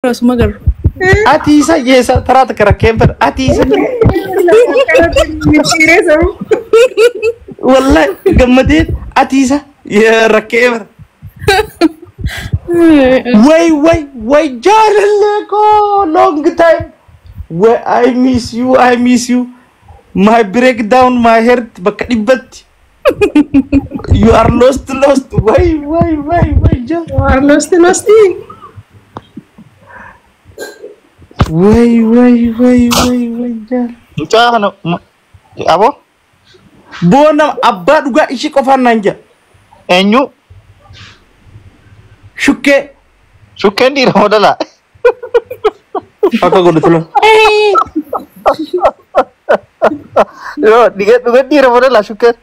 Asuma garuu. Ati isa jeesa taraa takka rakkeen fedha. Ati isa wallahi gammadee ati isa rakkee fedha. Way way way jaalallee koo long time. Way I miss you, I miss you. My breakdown, my heart bakka dhibbatti. You are lost, lost. Way way way way jaal. Losti losti. Way way way way way jaal. Mucaa kana aboo. Boona abbaa dhugaa ishii qofaan naan jedha. Eenyu? Shukkee. Shukkeen dhiira moo dhalaa? Akka godhu tula. Yoo dhuga dhiira moo dhalaa shukkeen?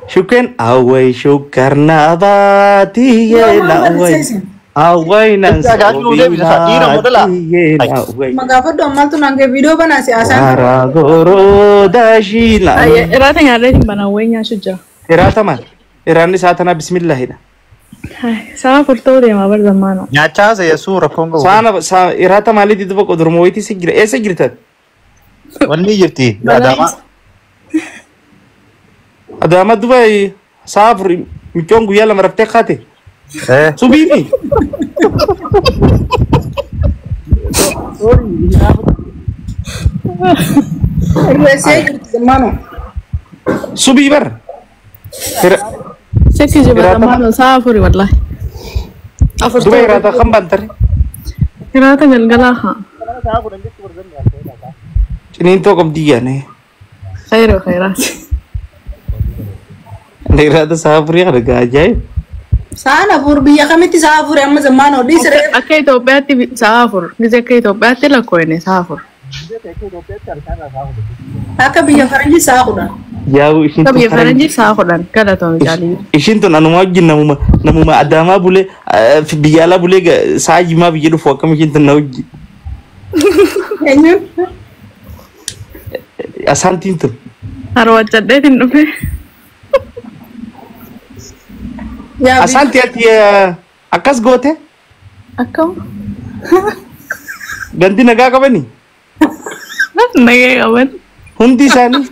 Shukkeen awway shukkarna baatiyyee lawway. Awway nan soobinaatiyyee lawway. Magaafadhu ammaltu naan viidiyoo banaa siyaasaan. Karaa goroo daashii lawway. Iraata nyaadhee hin banaa wayii nyaachuu jira. Iraata maal? Iraanni isaa tanaa bismillaahidha. Sa'a afur ta'uu deemaa bar zammaanoo. Nyaachaa seessuu rakkoon qabu. Saana iraata maaliitii duba qodurma wayitii si jira? Eessa jirtan? Wanni jirti Adaamaa. Adaama duba sa'a afur micoon guyyaa lama raftee kaate. Subiifi. Irreessee jirti zammaanoo. Subii bar. Sekki jiba zammaanoo sa'a afuri wallahi. Afur Duba iraata kan bantare. Iraata galgalaa haa. Ciniintoo qabdii yaane. Khayra khayraati. Iraata sa'a afurii kana gaa ajaa'ib. Sa'aan afur biyya kamitti sa'a afur amma zammaanoo dhiisire. Akka Itoophiyaatti sa'a afur. Gizee akka Itoophiyaatti lakkoofne sa'a afur. Akka biyya faranjii sa'a 10. Yaa'u ishiin Akka tun biyya faranjii sa'a 10 galatoome jaalii. Ishiin tun anuma wajjin namuma namuma Adaamaa bulee biyya alaa bulee sa'a jimaa biyya dhufu akkam ishiin tun na wajjin. Eenyuun? Asaantiin tun. Harwachadheetiin dhufe. Asaanti ati akkas goote? Akkam? Ganti nagaa qabani? Nagaa qaban. Hundi isaanii?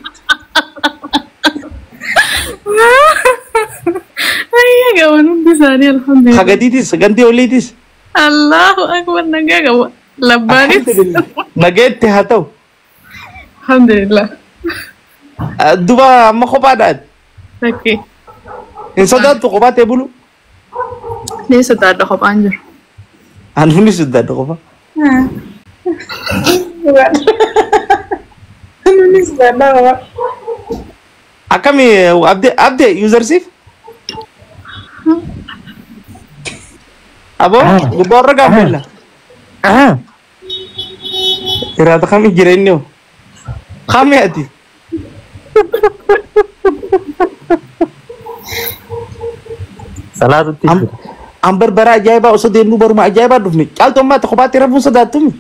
Nagaa qaban hundi isaanii alhamdulillah. Hagadiitis ganti oliitis? Allahu akbar nagaa qaba. Labbaanis. Nagaa itti haa ta'u. Alhamdulillah. Duba amma kophaadhaan. Fakkii. Hin sodaattu kophaa ta'e bulu? Ni sodaadha kophaan jiru. Ani hundi sodaadha kophaa. Nunis sodaadha kophaa. Akkami abde abde usersiif? Aboo gubbaa warra gaafela. Iraata kami jira inni hoo? Kami ati? Salaatutti. An barbara ajaa'ibaa osoo deemnuu baruma ajaa'ibaa dhufne. Caaltu ammaa kophaatti rafuun sodaatumi.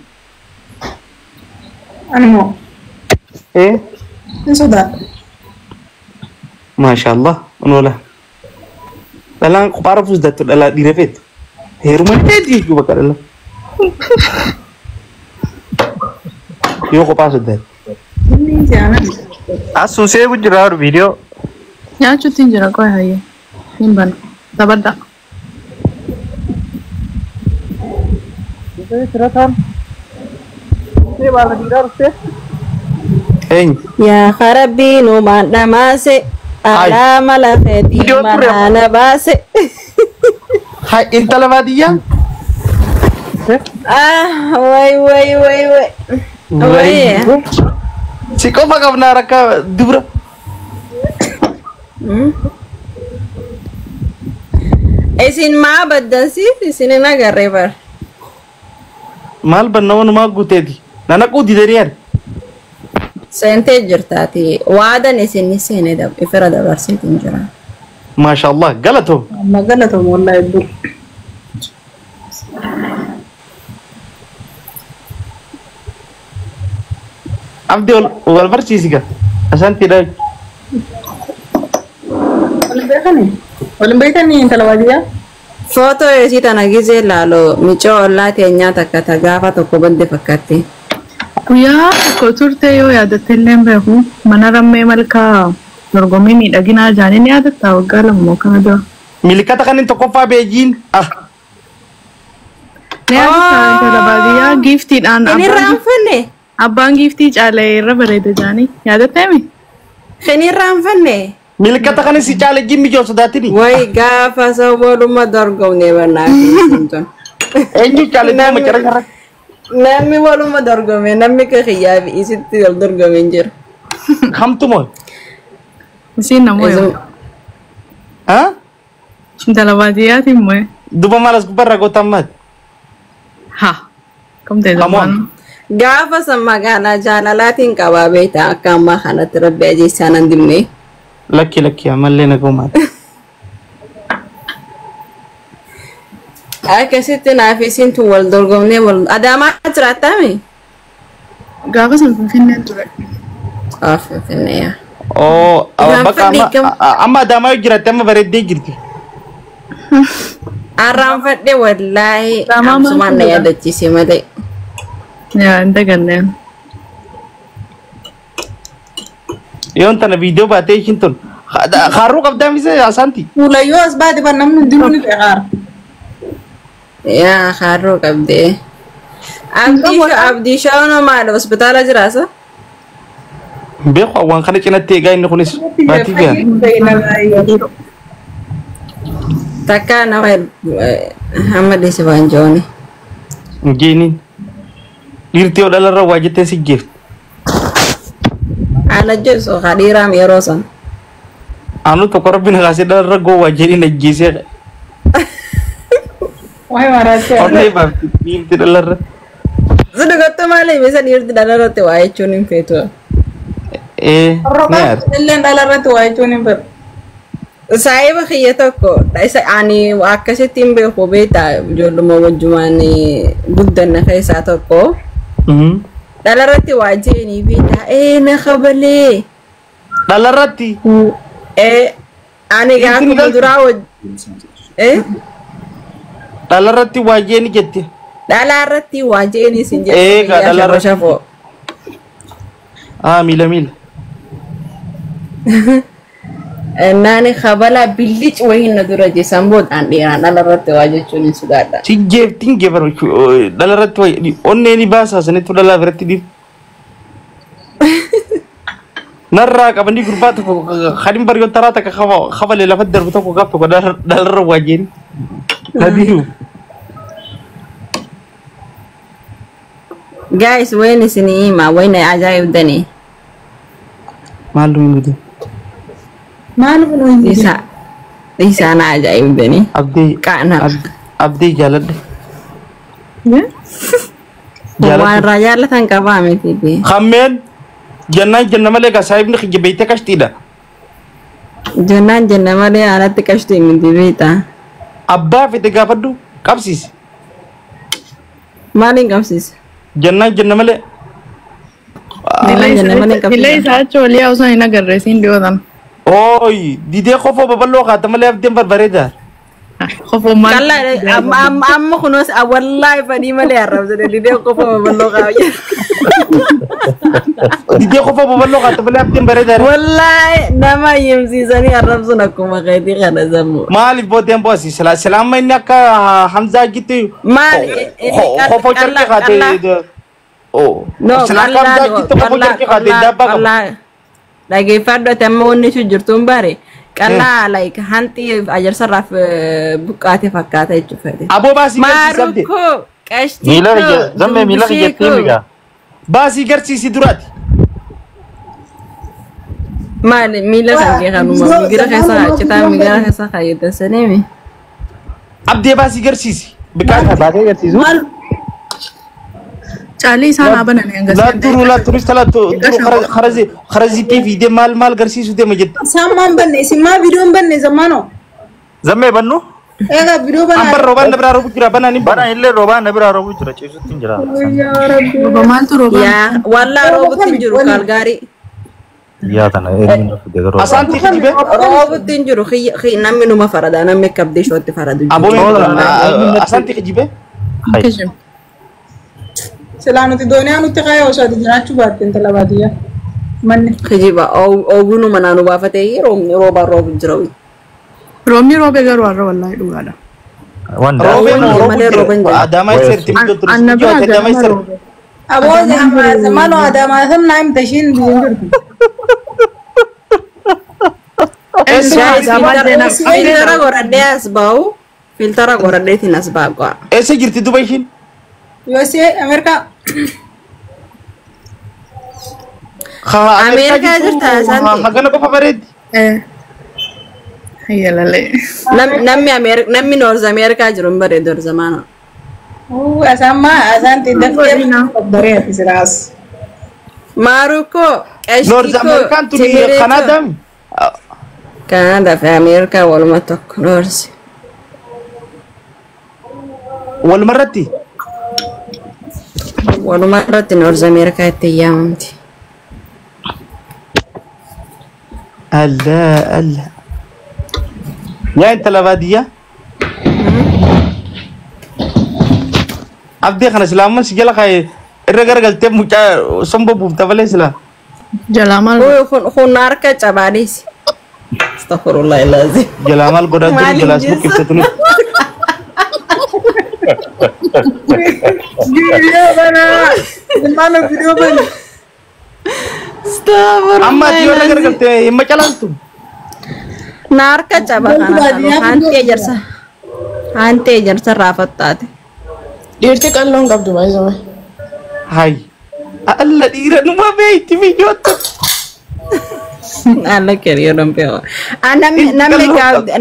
Ani moo? Hin sodaadha. Maashaallah onoola. Dhalaan kophaa rafuu sodaattu dhalaa dhiira feetu. Heeruma feeti jechuu bakka dhala. Yoo kophaa sodaattu. Inni jaanan. Asuu seeku jira viidiyoo. Nyaachuutti hin jira qoy hayyee. Hin bana. Taphadhaa. Eenyu? Yaa Rabbii numaan dhamaase alaa lafeetii Viidiyoo ture. manaana baase. Hai intala baadiyyaa? Ah, way way way way. Way. Si qofa qabnaa rakka dubra. Isin maa baddansiif isin hin agarree bar. Maal banna wanumaa guuteeti. Nanaquu didanii ani. Seentee jirtaati. Waadan isin ni seene ifira dabarseetiin jira. Maashaallah galatoom. Amma galatoom wallahi hedduu. Abdi wal barsiisi gaa. Asaantiidha. Wal beekanii? Wal beekanii intala baadiyyaa? Footoo isii tana gizee laalu micoo ollaa teenyaa takka ta gaafa tokko badde fakkaatti. Guyyaa tokko turte yoo yaadatte illee hin beeku. Mana rammee malkaa dorgommii miidhaginaa jaanii ni yaadatta waggaa 2 moo kana dura. Milikata kanin tokkoffaa beejiin. Ah. Ni yaadatta intala baadiyyaa giiftiidhaan Hin irraanfanne. Abbaan giiftii caalee irra bareeda jaanii yaadattee mi? Hin irraanfanne. Milikata kanin si caale jimmi joo sodaatini. Way gaafa isa waluma dorgomne bannaa fi Eenyu caale jimma macara irra. Namni waluma dorgome namni ka xiyyaa fi isitti wal dorgome hin jiru. Kamtu moo? Isiin namoo yoo. Ha? Intala baadiyyaatiin moo? Duba maal as gubbarra gootan maati? Ha. Kam ta'e Come on. zammaan. Gaafa san magaalaa jaalalaatiin qabaa beektaa akka ammaa kanatti rabbi ajeessaa nan dibne. Lakki lakki ammallee nagoo maati. Akkasitti naaf isiin tun wal dorgomnee wal Adaamaa jiraattaami? Gaafa san Finfinneen ture. Ah, Finfinnee yaa. Oo, bakka Irraanfadhe amma amma Adaamaa yoo jiraatte amma bareeddee jirti. Arraanfadhe wallaahi Adaamaa maal amsumaan na fuudha? yaadachiise malee. Yaa hin daganneen. Yoon tana viidiyoo baatee ishiin tun haaruu qabdaa mise asaanti. Fuulayyoo as baate ban namni hundinuu ni beekaara. Yaa haaruu qabdee. Abdii shawaan maal hospitaala jiraasa? Beeku waan kana cinatti eegaa inni kunis baatii gahan. Takka nama hamma dhiise waan jooni. Jeeniin dhiirtii yoo dhalarra waa jettee si geefti. Ana jesu kadhiiraam yeroo san. Anu tokko rabbi na kaasee dhalarra gowwaa jedhiin ajjeesee Waa'ee maraatti. onnee baafti dhiirtii dhalarra. Sidugattu maaliif isa dhiirti dhalarratti waa jechuun hin feetu. Ee ni yaada. Illeen dhalarratti waa jechuun hin fedhu. Saayiba kiyya tokko isa ani akkasitti hin beeku beektaa ijoolluma wajjumaan guddanna keessaa tokko. Dhalarratti waa jeenii beektaa ee na kabalee. Dhalarratti Ee ani Dhiirti ni gaafuma dhalti? duraa waj ee dhalarratti waa jeeni jette. dhalaarratti waa jeenii sin Ee, gaa dhalarratti. shafoo. Ah miila miila. Naani kabalaa billic wayiin na dura jeessan boodaan dhiiraan dhalarratti waa jechuun hin sodaadha. Si geeftiin geeffaru dhalarratti waa onnee ni baasaa sanittu dhalaa biratti dhiif. Narraa qabanii gurbaa tokko kadin bari yoo taraa takka kabalee lafa darbu tokko gaaf tokko dhalarra waa jeeni. Nadiiru. Guys, wayin isinii hima wayin ajaa'ibdanii. Maal nu himuuti? Maal kun hin Isa isaan ajaa'ibdanii. Abdii Qaana. abdii jaaladhe. Waan Jaaladhe. irraa jaallatan qabaa miti. Hammeen jennaan jenna malee gaa saahibni kiyya beeytee kashtiidha. Jennaan jenna malee alatti qashtii miti beektaa. Abbaa fete gaafadhu qabsiisi. Maaliin qabsiisa? Jennaan jenna malee. Jennaan jenna malee Illee qabsiisa. isaa achi olii osoo hin agarre siin dhiyootan. Ooyi didee qofoo babal'oo kaata malee abdiin barbareeda. Qofoo maal? Kallaa amma amma amma kunuus wallaahi fadhii malee arrabsate didee qofa babal'oo qaba. Didee qofoo babal'oo kaata malee abdiin bareeda. Wallaahi nama himsiisanii arrabsuun akkuma keetii kana sammuu. Maaliif boodeen boasi? Sila sila amma inni akka Hamzaa jitti Maal qofoo carqee kaate. No, Sila akka Hamzaa jitti qofoo carqee kaate daabbaa qaba. Dhageeffadhu ati amma wanni isu jirtuun bare qal'aa like hanxii ajarsarraaf buqqaate fakkaata jechuudha. Aboo baasii garsiisi abdee. Maarukkoo qashtii Miila kiyya zammee miila kiyya migaa. Baasii garsiisi duraati. Maali miila kan kee kanuma migira keessa citaa migira keessa kaayyatan saniimi. Abdee baasii garsiisi. Biqaa Baatee agarsiisu. Maal Caalii isaan haa bananii hanga La duru la turista la duru kharazi kharazi TV de maal maal garsiisu deema jette. isaan maan banne isin maa viidiyoon banne zammaanoo? Zammee bannu. Egaa viidiyoo banaa. Ambar roobaan na biraa roobu jira banaan hin Bana illee roobaan na biraa roobuu jira ciisutti hin jira. Rooba maaltu rooba? Yaa wallaa roobutti hin jiru kaalgaarii. Yaa tana eenyuun fide garuu. Asaantii kijibee? Roobutti hin jiru namni numa farada namni akka abdii shootti faradu. Aboo asaantii kijibee? Kijib. Silaa nuti dooniyaa nutti kaayee osoo ati jiraachuu baatte intala baadiyyaa. Manni. Kijiba oogunu manaa nu baafatee roobni roobaan roobu jira. Roobni roobee garuu har'a wallaahi dhugaadha. Wanda. Roobee moo roobu Malee rooban jira? jira. Adaamaa isseerti miidhoo ture. Anna biraa Adaamaa ganama isseerti. roobee. Aboo zamano adamaa san naa himte ishiin biyya hin jirtu. Adaamaa seenaa. Filtara godhadhee as bahu filtara godhadheetiin as ba'a. Eessa jirti duba ishiin? USA Ameerikaa. Ameerikaa jirta asaantii. Hagana qofa bareeddi. Hayyalalee. Namni Ameerikaa namni Noorz Ameerikaa jiru hin bareedu zamaana. Asaan maa asaantii daftee bareeddi silaas. Maarukoo Noorz qashtiikoo Ameerikaan tuni Kanaadaa mi? Kanaadaa fi Ameerikaa waluma tokko Noorzi. Walumarratti? Waluma irratti Noorz Ameerikaa itti yaamamti. Allah Allah. Yaa intala baadiyyaa. Abdii kana silaaman si jala kaayee irra garagaltee mucaa somba buufta malee silaa. Jalaa maal Kun kun harka cabaanis. Astaghfirullah ilazim. Jalaa maal godhaa jiru Maaliin jalaas jeessa? buqqifte tuni. Viidiyoo banaa. Zamano viidiyoo bana. Amma ati yoo irra Astaghfirullah ilazim. garagaltee hin macalaaltu. Na harka caba kana haantee jarsa. Haantee jarsa raafattaate. Dhiirti qalloon qabdu baay'isame. Hay. Alla dhiira numa beeyti biyyoota. Alla keriyo don pewa. Namni namni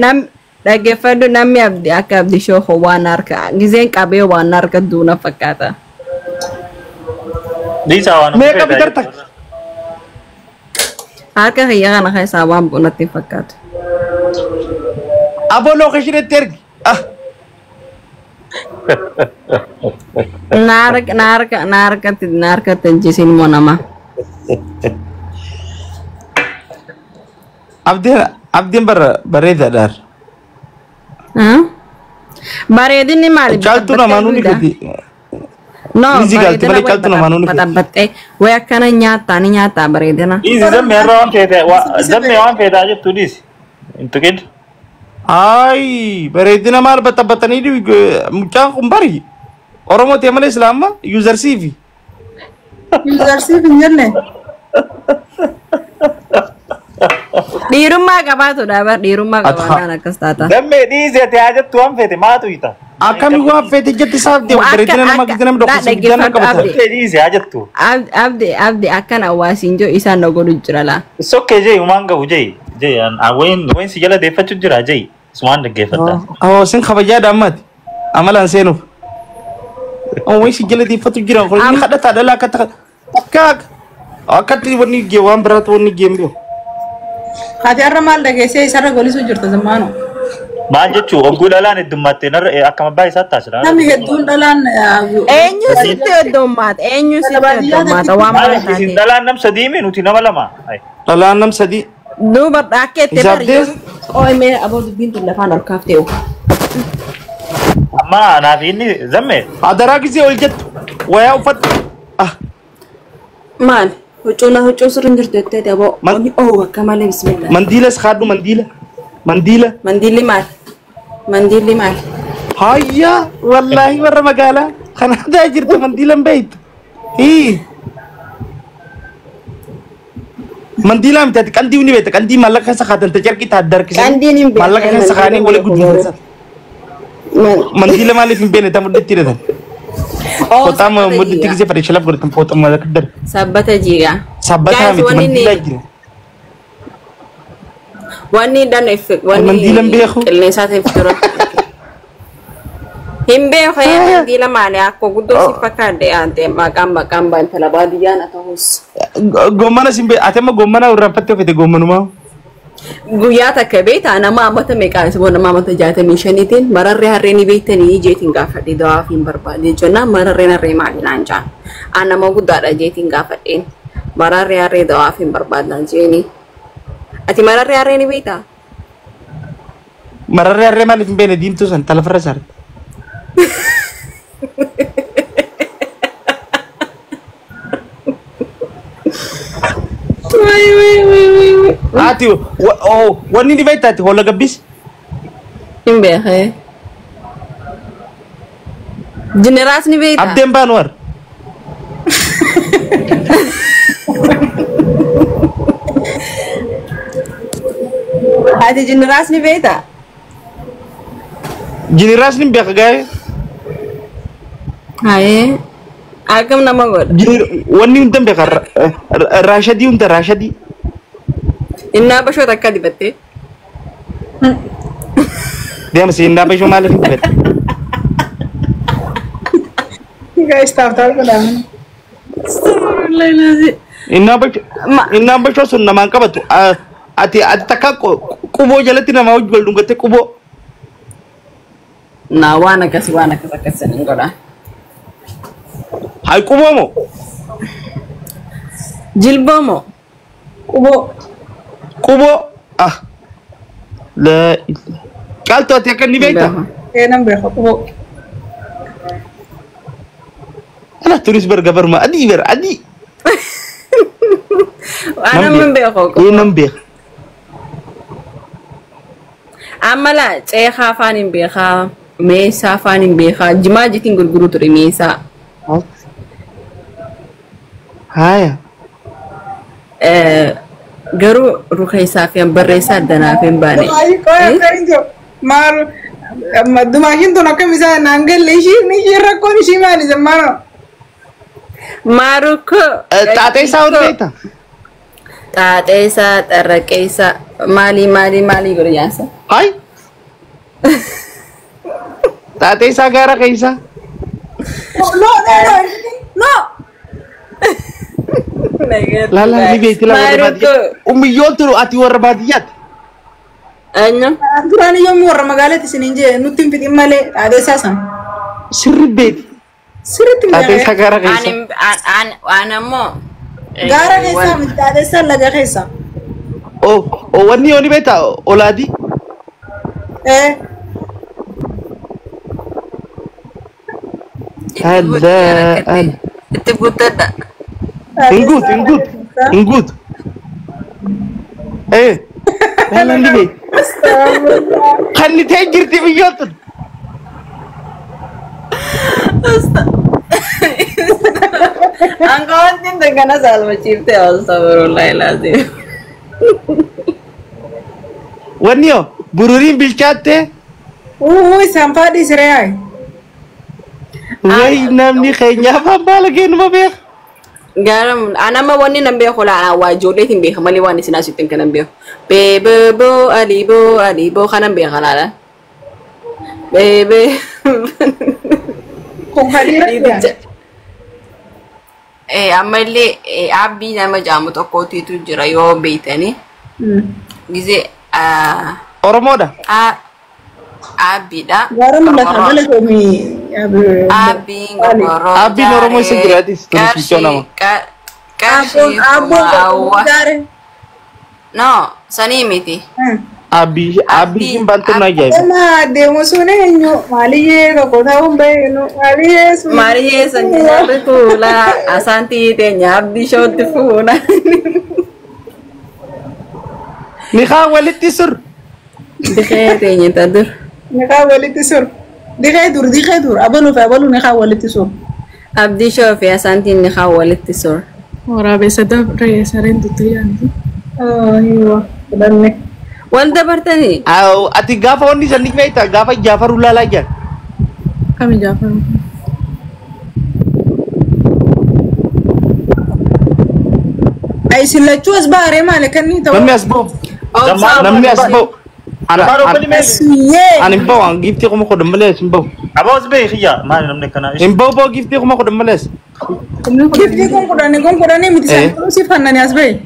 nam dhaggeeffadhu namni abdi akka abdi shooho waan harka gizeen qabee waan harka duuna fakkaata. Dhiisaa waan Meeqa bitarta? Harka kiyya kana keessaa waan bunatti hin fakkaatu. Aboo lookeeshinitti ergi. Ah. Na harka na harka na harkatti na harkatti hin jisin immoo nama. Abdiin abdiin bara bareedaadhaan. Bareedinni maali? Caaltuu namaanuu ni gadi. No, Ni zigalti malee bareedina caaltuu namaanuu ni fedhi. baxabbaxxee way akkana nyaattaa ni nyaattaa bareedina. Dhiisi zammee irra waan feete zammee waan feetaa jettu dhiisi. Hin tuqin. Ay bareedina maal baxabbaxanii mucaan kun bari. Oromoo ta'e malee Islaama yuuzarsiifi. Yuuzarsiif hin jenne. Dhiirummaa qabaatudha bar dhiirummaa Ati qabaannaan akkas taata. Zammee dhiisi ati haa jettu waan feete maatu ita. Akkami waan feete jetti isaaf deemu bareedina nama Akka gidi namni akka tokko guddaan dhaggeeffadhu qabata. abdi. Zammee dhiisi haa jettu. Abdi abdi akkan hawaasiin jiru isaan na godhu jira laa. It's okay jee umaan gahu jee. Jee wayin wayin si jala deeffachuu jira jee. Sumaan dhaggeeffadha. Oh sin kabajaadha ammaati. Amalaan seenuuf. Oh wayin si jala deeffatu jira. Kun inni kadhataa dhala akka akka akkatti wanni gee waan biraatu wanni gee hin beeku. Ati har'a maal dhageessee isarra golisuu jirta zammaano. Maal jechuu ogguu dhalaan heddummatte narra akkam abbaa isaatti taasisa. Namni hedduun dhalaan. Eenyu sitti heddummaata? Eenyu sitti heddummaata? Waan Maal maal isin taate? dhalaan nam sadii mi nuti nama lama. Ay. Dhalaan nam sadii. Duuba akka itti Isaaf bari. dees. Qooyi mee aboo dubbiin tun lafaan ol kaaftee oofu. Amma anaa fi inni zammee. Adaraa gisee ol jettu wayaa uffadhu. Ah Maal? Huccuu na huccuu sirri hin jirtu jettee aboo. Man- Oo akka malee bismillah. mandiilas kaadhu mandiila. Mandiila. Mandiilli maal? Mandiilli maal? Hayya wallaahi warra magaalaa kanaadaa jirtu mandiila hin beektu. Hii. Mandiilaa miti ati qandii ni beekta qandii maallaqa keessa kaatan ta carqii taat darkisan. Qandiin hin beeku. Maallaqa keessa kaanii wali guddifatan. Mandiila maaliif hin beekne ta mudhitti hidhatan. Fooxaa mudhitti gisee fadhe shalaf godhatan fooxaa maallaqa dar. Sabbata jiigaa. Sabbataa Guys, miti wanni mandiilaa ni- jira. Wanni dhan wanni Mandiila hin beeku. qilleensaatiif jiru. Hin beeku ee mandiila maali akka guddoo si fakkaadde aante maqaan maqaan baantala baadiyyaa na ta'us. Gommana sin beektu ati amma gommana irraanfattee ofiite gommanumaa. Guyyaa takka beektaa nama ammata meeqaan isa nama ammata 65tiin mararree harree ni beektanii jeetiin gaafadhe dawaaf hin barbaade jennaan mararreen harree maali naan jaan. Aan nama guddaadha jeetiin gaafadheen. Mararri harree dawaaf hin barbaadnaan jeeni. Ati mararri harree ni beektaa? Mararri harree maaliif hin beekne diimtuu san talafarra saarte. Wai wai wai wai wai. Ati wanni ni beektaa ati hoola gabbis? Hin beekee. Jiniraas ni beektaa? Abdeen Baanuwar. Ati jiniraas ni beektaa? Jiniraas ni beeka gaa'e. Hayee. Akkam nama godha? Wanni hunda beeka raashadii hunda raashadii. Innaa bashoo takka dibattee. Deema si innaa bashoo maaliif hin dibatte? Guys, taaf taaf godhaa. Innaan bashoo sun namaan qabatu. Ati takka quboo jalatti namaa wajji wal dhungattee quboo. Naa waan akkas waan akkas akkas hin godha. Hai quboo moo? Jilboo moo? Quboo. Quboo. Ah. La Caaltuu ati akka inni beektaa? Ee nan beeka quboo. Ala turis bar gabarma adii bar adii. Ana nan beeku. Ee nan beeka. Amma laa ceekaa afaan hin beekaa, meeshaa afaan hin beekaa, jimaa jitiin gurguruu ture meeshaa. Haya. Garuu rukeessaa fi barreessaa addanaaf hin baane. Maal dumaashin tun akkam isaa naan galle ishii rakkoon ishii maali zammaanoo? Maarukko. Xaaxeessaa hoo beektaa? Xaaxeessaa, xarraqeessaa, maalii maalii maalii godhe jaansa. Hai. Xaaxeessaa gaara keessa. No no no. Lala ni beekti la warra baadiyyaa. Ummiyyoon turu ati warra baadiyyaati. Eenyu? Duraan yommuu warra magaalaatti isin jee nutti hin fixin malee xaaxeessaa sana. Sirri beekti. Sirriitti Xaaxeessaa gaara keessa. Ani ammoo. Gaara keessaa miti xaaxeessaa laga keessa. Oh wanni yoo ni beektaa olaadii. Eh. Alla. Itti guuttadha. Ingut ingut ingut. Eh. Lala ni beekti. Kan ta'e jirti biyyootun. Angawantiin dangana saalmachiiftee astagfirullahi laazim. Wanni yoo bururiin bilchaattee. Uu isaan faadhi siree hayi. Wayi namni keenyaaf baala kennuma beeka. Gara anama wanni nan beeku laala waa ijoolleetiin beeka malee waan isin asittiin kanan beeku. Beeboo aliboo aliboo kanan beeka laala. Beebee. Kun hadiira. Ammallee abbii nama jaamu tokkootiitu jira yoo beeytanii. Gizee. Oromoodha. Abbiidha. Gaara mul'ata malee koomii. Abbiin gororoo. Abbiin Oromoo isa jiraatis turistii nama. Qarshii Abboon gaare. No, sanii miti. Abbii hin baantu na ajaa'iba. Nama deemu sun eenyu maaliyyee tokko ta'uun beeknu maaliyyee sun. Maaliyyee sanjii fuula asaantii teenya abdii shootti fuula. Niqaa walitti sur. Diqee teenya tadur. Niqaa walitti sur. Diqee dur diqee dur abaluu fi abaluu niqaa walitti sur. Abdii shoo fi asaantiin niqaa walitti sur. Waraabessa dabree sareen tuttu yaanti. Hiwa fudhanne. Wal dabartanii. Ati gaafa wanni san ni beektaa gaafa Jaafaru laalaa jaan. Kami Jaafaru? Isin lachuu as baaree maali kan inni ta'u? Namni as ba'u. Namni as ba'u. Ani hin ba'u giiftii kuma kudhan malee hin ba'u. Aboo as ba'e xiyyaa maali namni akkanaa? Hin ba'u ba'u giiftii kuma kudhan malees. Giiftii kun kudhanii kun kudhanii miti isaan siif hannanii as ba'e.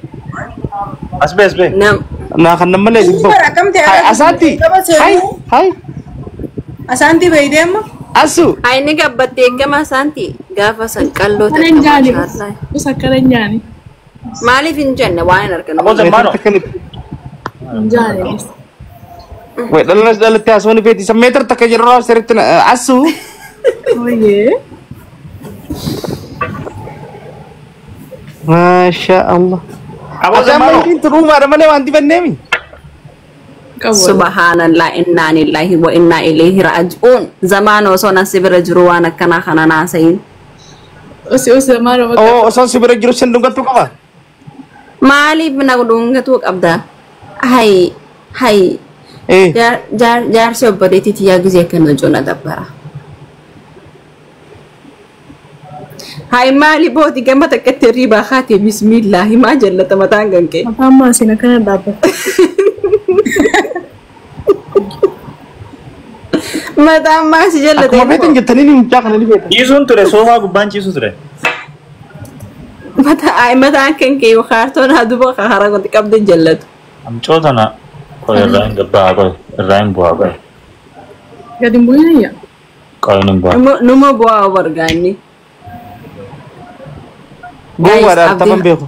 As ba'e as ba'e. Naa kan malee hin ba'u. Asaantii. Hai hai. Asaantii beeytee amma? Asu. Hai ni gabbattee gama asaantii gaafa san qalloo Akkana hin jaani. Akkana hin jaani. Maaliif hin jenne waan hin arginu? Aboo zammaanoo. Hin jaane. Way dhala dhalatti haasawni feeti isa meetira takka jirraa sirriitti asu. Oyyee. Maasha Allah. Aboo Ati amma zammaanoo. ishiin turuumaadha malee waan dibanneemi. Qabu. Subhaanallah, innaa lillahi wa innaa ilayhi raaji'uun. Zamaan osoo na si bira jiru waan akkanaa kana naasayin. Usi usi zamaanoo bakka. Oo osoo si bira jiru sin dhungattu qaba. Maaliif na dhungatuu qabda? Hay hay Eh. Jaarsi obboleettii tiyyaa gizee akkana jiru na dabbara. Hay maali booti gama takkatti hirribaa kaate bismillaahi maa jallata mataan kan kee. Afaan maasiin akkana dhaabbata. Mataan maasi jallate. Akkuma feetan jettanii ni mucaa kana ni feetan. Ciisuun ture soofaa gubbaan ciisu ture. Mataan kan kee kaartoon aduba hara qabde jallatu. Amcoo tana qoy irraa hin gabbaa qoy irraa hin bu'aa qoy Gadi hin bu'inayya. qoy hin bu'aa. Numa bu'aa bargaanni. Gowwaadhaan taphan beeku.